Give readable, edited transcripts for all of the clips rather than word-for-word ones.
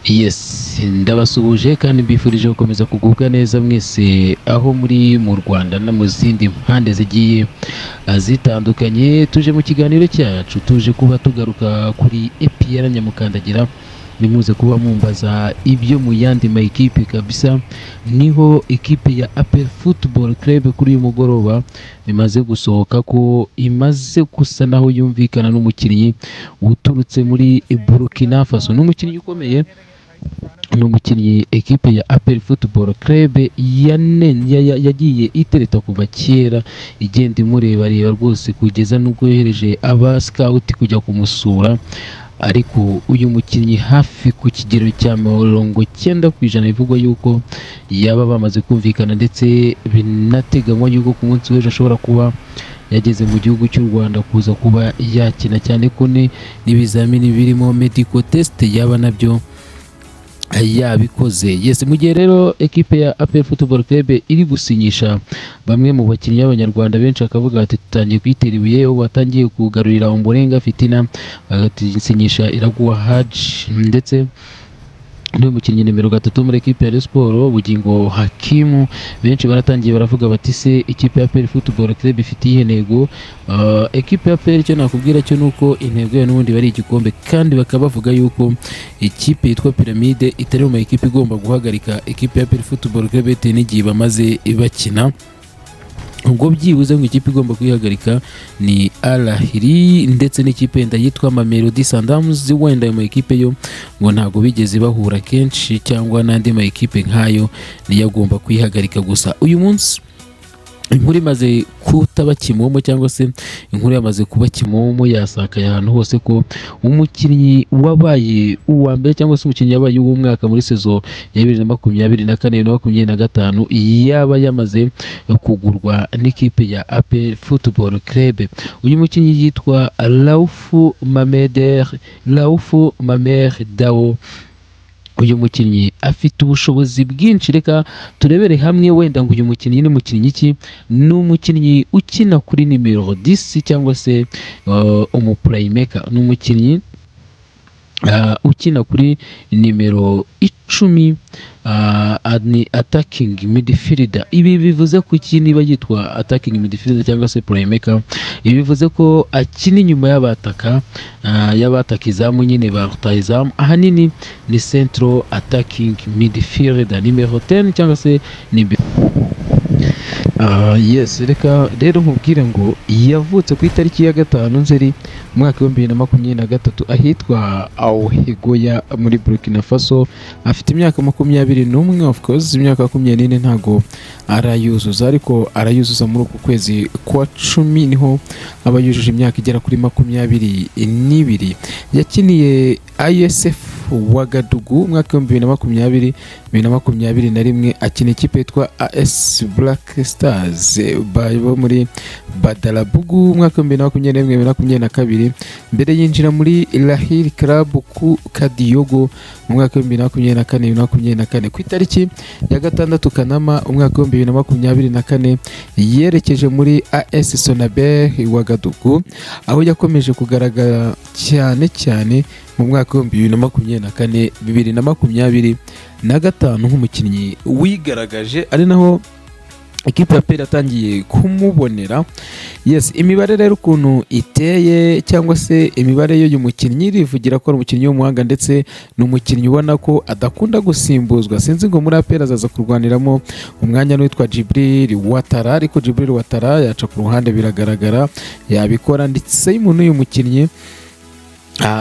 Yes, ndabasuhuje kandi mbifurije gukomeza kugubwa neza mwese aho muri mu Rwanda no mu zindi mpande zigiye zitandukanye. Tuje mu kiganiro cyacu, tuje kuba tugaruka kuri APR Nyamukandagira. Nimuze kuba mumbaza ibyo mu yandi ma ekipe kabisa. Niho ikipe ya APR Football Club kuri uyu mugoroba bimaze gusohoka ko imaze gusa naho yumvikana n'umukinnyi uturutse muri Burkina Faso. Ni umukinnyi ukomeye, ni umukinnyi ekipe ya APR Football Club yagiye itereta kuva kera, igenda imurebareba rwose kugeza n'ubwo yohereje aba scout kujya kumusura. Ariko uyu mukinnyi hafi ku kigero cya 90% bivugwa yuko yaba bamaze kumvikana, ndetse binateganywa yuko ku munsi w'ejo ashobora kuba yageze mu gihugu cy'u Rwanda kuza kuba yakina, cyane ko n'ibizamini birimo medical test yaba nabyo yabikoze. Yes, mu gihe rero ekipe ya APR Football Club iri gusinyisha bamwe mu bakinnyi b'Abanyarwanda, benshi bakavuga bati tutangiye kuyitera ibuye, aho batangiye kugarurira Ombolenga Fitina, bagasinyisha Iraguha Haji, ndetse n'uyu mukinnyi nimero 3 muri ekipe ya Rayon Sports, Bugingo Hakimu. Benshi baratangiye baravuga bati: "Se ikipe ya APR Football Club ifite iyihe ntego?" Ekipe ya APR, icyo nakubwira cyo nuko intego yayo n'ubundi bari igikombe, kandi bakaba bavuga yuko ikipe yitwa Pyramide itari mu ma ekipe igomba guhagarika ekipe ya APR Football Club bitewe n'igihe bamaze bakina. Ubwo byibuze ngo ikipe igomba kwihagarika ni Al Ahly ndetse n'ikipe yenda yitwa Mamelodi Sundowns. Wenda ayo ma ekipe yo ngo ntabwo bigeze bahura kenshi, cyangwa n'andi ma ekipe nk'ayo niyo agomba kwihagarika gusa. Uyu munsi inkuru imaze kutaba kimomo, cyangwa se inkuru yamaze kuba kimomo, yasakaye ahantu hose ko umukinnyi wabaye uwa mbere, cyangwa se umukinnyi wabaye uw'umwaka muri saison ya 2024, 2025, yaba yamaze kugurwa n'ikipe ya APR Football Club. Uyu mukinnyi yitwa Raufu Mamer Dao. Uyu mukinnyi afite ubushobozi bwinshi. Reka turebere hamwe wenda ngo uyu mukinnyi ni mukinnyi ki. Ni umukinnyi ukina kuri nimero 10 cyangwa se umuplaymaker. Ni umukinnyi ukina kuri nimero 10, ni attacking midfielder. Ibi bivuze kuki? Niba yitwa attacking midfielder cyangwa se playmaker, ibi bivuze ko akina inyuma y'abataka, y'abataka izamu nyine, ba rutahizamu. Ahanini ni central attacking midfielder, nimero 10 cyangwa se ni yes. Reka rero nkubwire ngo yavutse ku itariki ya 5 Nzeri umwaka wa 2023 ahitwa Ouahigouya muri Burkina Faso. Afite imyaka 21. Of course, imyaka 24 ntago arayuzuza, ariko arayuzuza muri uku kwezi kwa 10, niho aba yujuje imyaka igera kuri 22. Yakiniye ISF Wagadugu umwaka wa 2020, 2021, akina ikipe yitwa AS Black Stars bo muri Badalabugu umwaka wa 2021, 2022, mbere yinjira muri Lahiri Club ku Kadiogo mu mwaka wa 2024, 2024. Ku itariki ya 6 Kanama umwaka wa 2024 yerekeje muri AS Sonabel Wagadugu, aho yakomeje kugaragara cyane cyane mu mwaka wa 2024, 2025 nk'umukinnyi wigaragaje, ari naho ikipe ya APR yatangiye kumubonera. Yes, imibare rero ukuntu iteye, cyangwa se imibare y'uyu mukinnyi irivugira ko ari umukinnyi w'umuhanga, ndetse ni umukinnyi ubona ko adakunda gusimbuzwa. Sinzi ngo muri APR azaza kurwaniramo umwanya n'uwitwa Djibril Ouattara, ariko Djibril Ouattara yaca ku ruhande, biragaragara yabikora. Ndetse n'uyu mukinnyi,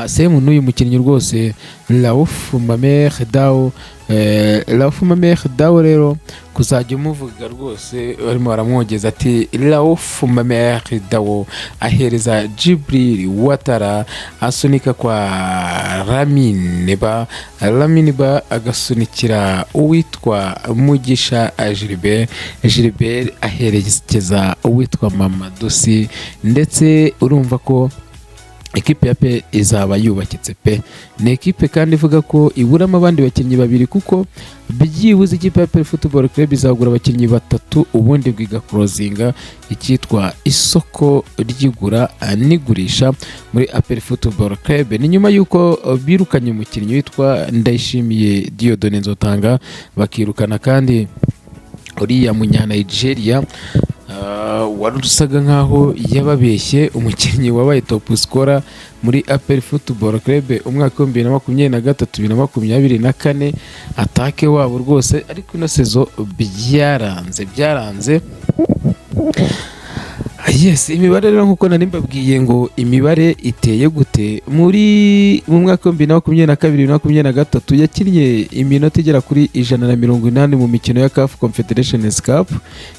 semu n'uyu mukinnyi rwose Raouf Mamer Dao, Raouf Mamer Dao rero kuzajya umuvuga rwose barimo baramwogeza ati Raouf Mamer Dao ahereza Djibril Ouattara, asunika kwa Lamine Ba, Lamine Ba agasunikira uwitwa Mugisha Gilbert, Gilbert aherekeza uwitwa Mamadou Sy. Ndetse urumva ko Ekipe ya APR izaba yubakitse pe. Ni ekipe kandi ivuga ko iburamo abandi bakinnyi babiri, kuko byibuze ikipe ya APR Football Club izagura abakinnyi batatu, ubundi bwigaclosinga icyitwa isoko ry'igura n'igurisha muri APR Football Club. Ni nyuma y'uko birukanye umukinnyi witwa Ndayishimiye Dieudonné Nzotanga, bakirukana kandi uriya munya Nigeria wari usaga nkaho yababeshye, umukinnyi wabaye top scorer muri APR Football Club umwaka wa 2023, 2024, attaque wabo rwose. Ariko ino saison byaranze, byaranze. Yes, imibare rero, nkuko nari mbabwiye ngo imibare iteye gute, mu mwaka wa 2022, 2023 yakinnye iminota igera kuri 180 mu mikino ya CAF Confederations Cup,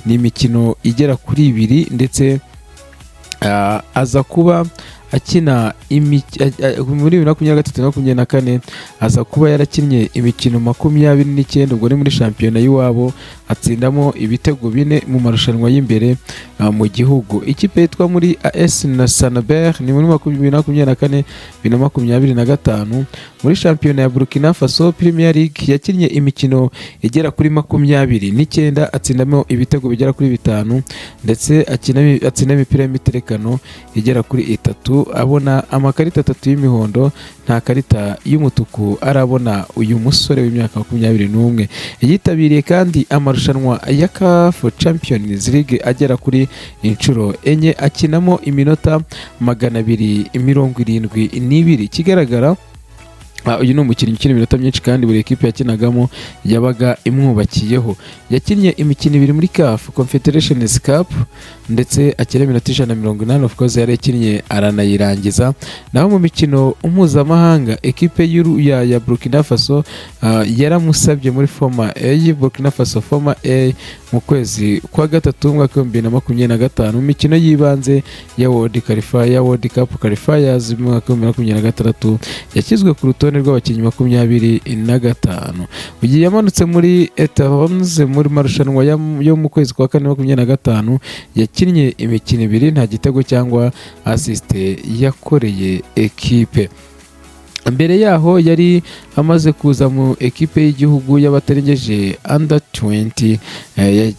ni imikino igera kuri ibiri, ndetse aza kuba akina muri 2023 na 24, aza kuba yarakinnye imikino 29, ubwo ni muri shampiyona y'iwabo, atsindamo ibitego bine. Mu marushanwa y'imbere mu gihugu, ikipe yitwa muri AS na Sanabel, ni muri 2024, 2025. Muri shampiyona ya Burkina Faso Premier League yakinnye imikino igera kuri 29, atsindamo ibitego bigera kuri bitanu, ndetse atsinda imipira y'imiterekano igera kuri itatu, abona amakarita atatu y'imihondo, nta karita y'umutuku arabona. Uyu musore w'imyaka 21 yitabiriye kandi amarushanwa ya CAF Champions League agera kuri inshuro enye, akinamo iminota 272. Ikigaragara, uyu ni umukinnyi ukina iminota myinshi, kandi buri ekipe yakinagamo yabaga imwubakiyeho. Yakinnye imikino ibiri muri CAF Confederations Cup, ndetse akina iminota 180, of course yari yakinnye aranayirangiza. Naho mu mikino mpuzamahanga, ekipe ya Burkina Faso yaramusabye muri Forme A, Burkina Faso Forme A, mu kwezi kwa gatatu umwaka wa 2025, mu mikino y'ibanze ya World Cup Qualifiers mu mwaka wa 2026, yashyizwe ku rutonde rw'abakinnyi 25. Ugiye yamanutse muri Etalons muri marushanwa yo mu kwezi kwa kane 25, yakinnye imikino ibiri, nta gitego cyangwa assist yakoreye ekipe. Mbere yaho yari amaze kuza mu ekipe y'igihugu y'abatarengeje under 20,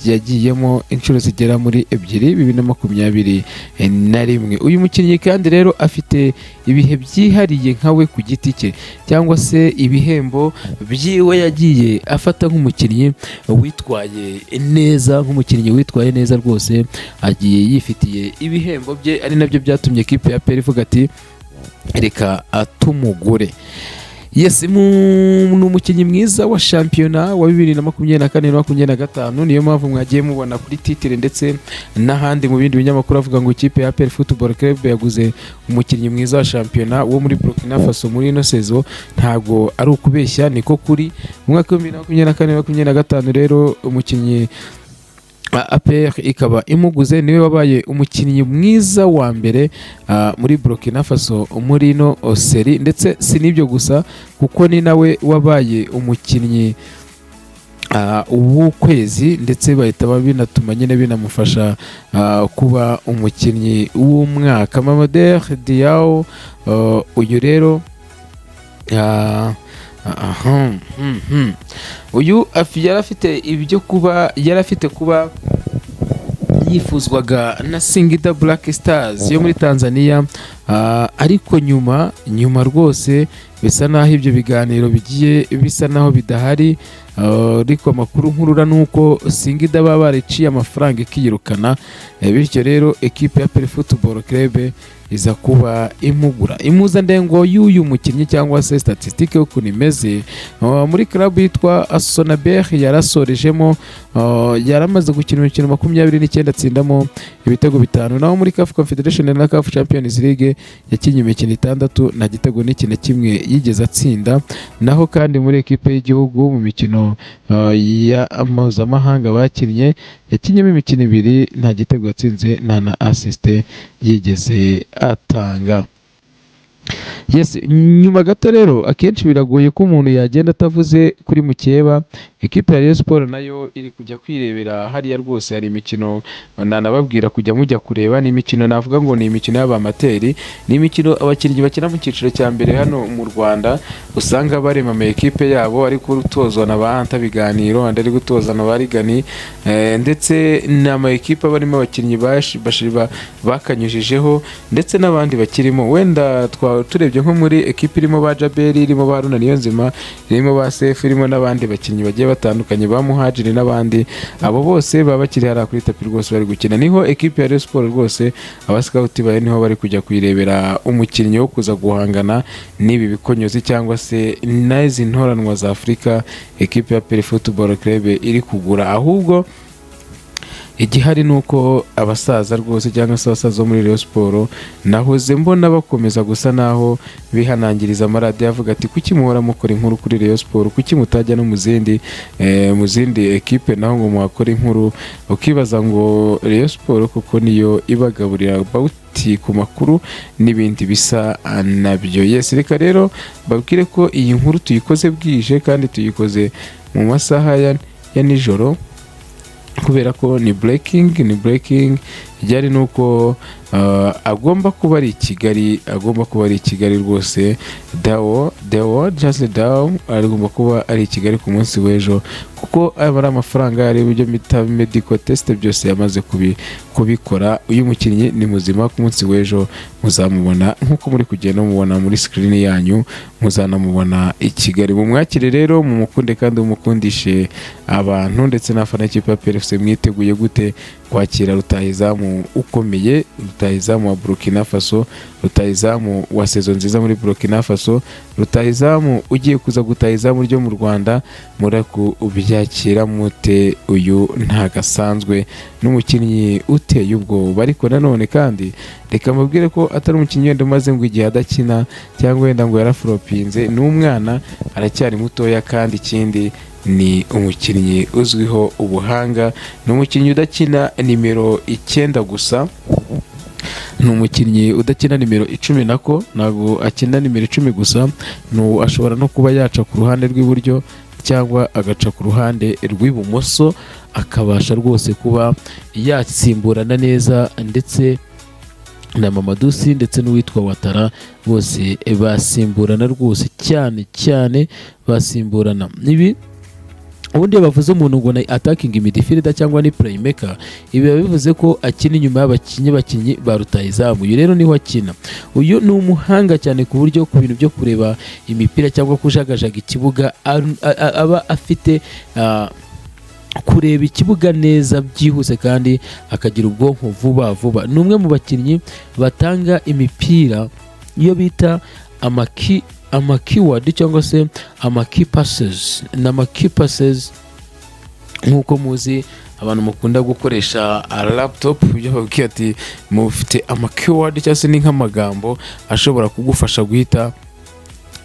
yagiyemo inshuro zigera muri ebyiri 2021. Uyu mukinnyi kandi rero afite ibihe byihariye nkawe ku giti cye, cyangwa se ibihembo byiwe yagiye afata nk'umukinnyi witwaye neza, nk'umukinnyi witwaye neza rwose, agiye yifitiye ibihembo bye, ari nabyo byatumye ekipe ya APR ivuga ati reka atumugure. Yes, ni umukinnyi mwiza wa shampiyona wa 2024 na 25. Niyo mpamvu mwagiye mubona kuri titre ndetse n'ahandi mu bindi binyamakuru avuga ngo ikipe ya APR Football Club yaguze umukinnyi mwiza wa shampiyona wo muri Burkina Faso muri ino saison. Ntago ari ukubeshya, niko kuri. Mu mwaka wa 2024, 25 rero, umukinnyi APR ikaba imuguze, niwe wabaye umukinnyi mwiza wa mbere muri Burkina Faso muri ino série. Ndetse si n'ibyo gusa, kuko ni nawe wabaye umukinnyi w'ukwezi, ndetse bahita binatuma nyine binamufasha kuba umukinnyi w'umwaka. Mamadou Diaw, uyu rero aha, uyu yari afite ibyo kuba yari afite kuba yifuzwaga na Singida Black Stars yo muri Tanzania, ariko nyuma nyuma rwose bisa naho ibyo biganiro bigiye bisa naho bidahari. Ariko amakuru nkurura ni uko Singida baba bariciye amafaranga ikiyirukana. Bityo rero ekipe ya APR Football Club iza kuba imugura. Impuzandengo y'uyu mukinnyi cyangwa se statistique y'ukuntu imeze muri club yitwa Sonabel yarasorejemo, yaramaze gukina imikino 29, atsindamo ibitego bitanu. Naho muri CAF Confederation na CAF Champions League yakinnye imikino itandatu, nta gitego n'iki na kimwe yigeze atsinda. Naho kandi muri ekipe y'igihugu, mu mikino ya mpuzamahanga bakinnye, yakinnyemo imikino ibiri, nta gitego yatsinze, nta na assist yigeze atanga. Yes, nyuma gato rero akenshi biragoye ko umuntu yagenda atavuze kuri mukeba. Ekipe ya Rayon Sports nayo iri kujya kwirebera hariya rwose. Hari imikino nanababwira kujya mujya kureba, ni imikino navuga ngo ni imikino y'abamateri, ni imikino abakinnyi bakina mu cyiciro cya mbere hano mu Rwanda usanga barema ama ekipe yabo, ari gutozwa na ba Anta Biganiro, andi ari gutozwa na ba Rigani, ndetse ni ama ekipe aba arimo abakinnyi bakanyujijeho ndetse n'abandi bakirimo. Wenda turebye nko muri ekipe irimo ba Jaberi, irimo ba Haruna Niyonzima, irimo ba Sefu, irimo n'abandi bakinnyi bagiye batandukanye ba Muhajiri n'abandi, abo bose baba bakiri hariya kuri tapi rwose bari gukina. Niho ekipe ya Rayon Sports rwose abasikawuti bayo niho bari kujya kuyirebera umukinnyi wo kuza guhangana n'ibi bikonyozi cyangwa se n'izi ntoranwa za Afurika ekipe ya APR Football Club iri kugura. Ahubwo igihari ni uko abasaza rwose cyangwa se abasaza bo muri Rayon Sports nahoze mbona bakomeza gusa naho bihanangiriza amaradiyo avuga ati kuki muhora mukora inkuru kuri Rayon Sports, kuki mutajya no mu zindi ekipe naho ngo muhakore inkuru? Ukibaza ngo Rayon Sports kuko niyo ibagaburira bawuti ku makuru n'ibindi bisa nabyo. Yes, reka rero babwire ko iyi nkuru tuyikoze bwije kandi tuyikoze mu masaha ya nijoro kubera ko ni breaking, ni breaking. Ijyari ni uko agomba kuba ari i Kigali, agomba kuba ari i Kigali rwose. Dawo Just Dawo agomba kuba ari i Kigali ku munsi w'ejo, kuko aba ari amafaranga, ari ibyo bita medical test byose yamaze kubikora. Uyu mukinnyi ni muzima, ku munsi w'ejo muzamubona nk'uko muri kugenda mubona muri screen yanyu, muzanamubona i Kigali. Mumwakire rero, mumukunde kandi mumukundishe abantu ndetse n'abafana b'ikipe ya APR FC. Mwiteguye gute kwakira rutahizamu ukomeye, rutahizamu wa Burkina Faso, rutahizamu wa saison nziza muri Burkina Faso, rutahizamu ugiye kuza gutaha izamu ryo mu Rwanda? Murakubyakira mute? Uyu ntagasanzwe, n'umukinnyi uteye ubwoba. Ariko nanone kandi reka mubwire ko atari umukinnyi wenda umaze ngo igihe adakina cyangwa wenda ngo yaraforopinze, ni umwana, aracyari mutoya. Kandi ikindi ni umukinnyi uzwiho ubuhanga, ni umukinnyi udakina nimero 9 gusa, ni umukinnyi udakina nimero 10, nako ntabwo akina nimero 10 gusa, ashobora no kuba yaca ku ruhande rw'iburyo cyangwa agaca ku ruhande rw'ibumoso, akabasha rwose kuba yasimburana neza ndetse na Mamadusi ndetse n'uwitwa Watara, bose basimburana rwose, cyane cyane basimburana. Ibi ubundi iyo bavuze umuntu ngo ni attacking midfielder cyangwa ni playmaker, ibi biba bivuze ko akina inyuma y'abakinnyi bakinnyi ba rutahizamu. Uyu rero niho akina. Uyu ni umuhanga cyane ku buryo ku bintu byo kureba imipira cyangwa kujagajaga ikibuga aba afite kureba ikibuga neza byihuse kandi akagira ubwonko vuba vuba. Ni umwe mu bakinnyi batanga imipira iyo bita ama keyword cyangwa se ama key passes. Ni ama key passes nk'uko muzi abantu mukunda gukoresha laptop, ibyo babwiye ati mufite ama keyword cyangwa se ni nk'amagambo ashobora kugufasha guhita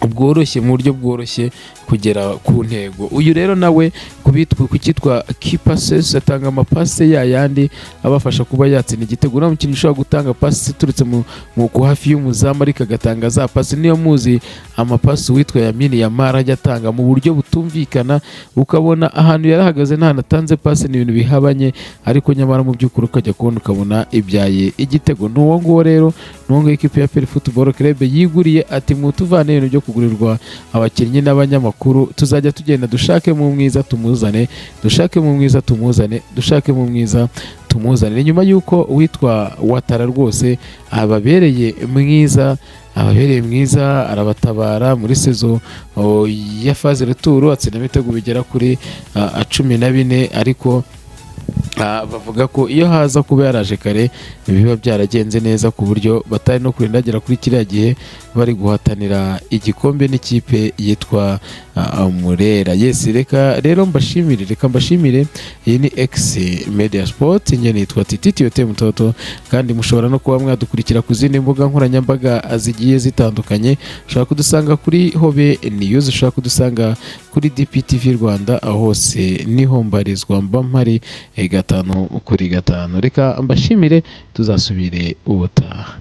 bworoshye, mu buryo bworoshye kugera ku ntego. Uyu rero nawe ku cyitwa key passes atanga amapase ya yandi abafasha kuba yatsinda igitego. Uriya mukinnyi ushobora gutanga pasi iturutse mu ku hafi y'umuzamu ariko agatanga za pasi, niyo muzi amapasi uwitwa Yamini Yamara ajya atanga mu buryo butumvikana, ukabona ahantu yarahagaze nta atanze pasi, ni ibintu bihabanye, ariko nyamara mu by'ukuri ukajya kubona ukabona ibyaye igitego. Ni uwo nguwo rero, ni uwo nguwo ikipe ya APR Football Club yiguriye, ati mutuvane ibintu byo kugurirwa abakinnyi n'abanyamakuru, tuzajya tugenda dushakemo umwiza tumuzane, dushakemo umwiza tumuzane, dushakemo umwiza tumuzane. Ni nyuma y'uko uwitwa Watara rwose ababereye mwiza, ababereye mwiza, arabatabara muri saison ya phase retour, atsinda ibitego bigera kuri 14, ariko bavuga ko iyo haza kuba yaraje kare biba byaragenze neza, ku buryo batari no kurinda bagera kuri kiriya gihe bari guhatanira igikombe n'ikipe yitwa Murera. Yes, reka rero mbashimire, reka mbashimire. Iyi ni X Media Sport, njye nitwa Titi Tiote Mutoto, kandi mushobora no kuba mwadukurikira ku zindi mbuga nkoranyambaga zigiye zitandukanye. Ushobora kudusanga kuri Hobe News, ushobora kudusanga kuri DPTV Rwanda, aho hose niho mbarizwa, mba mpari 5 kuri 5. Reka mbashimire, tuzasubire ubutaha.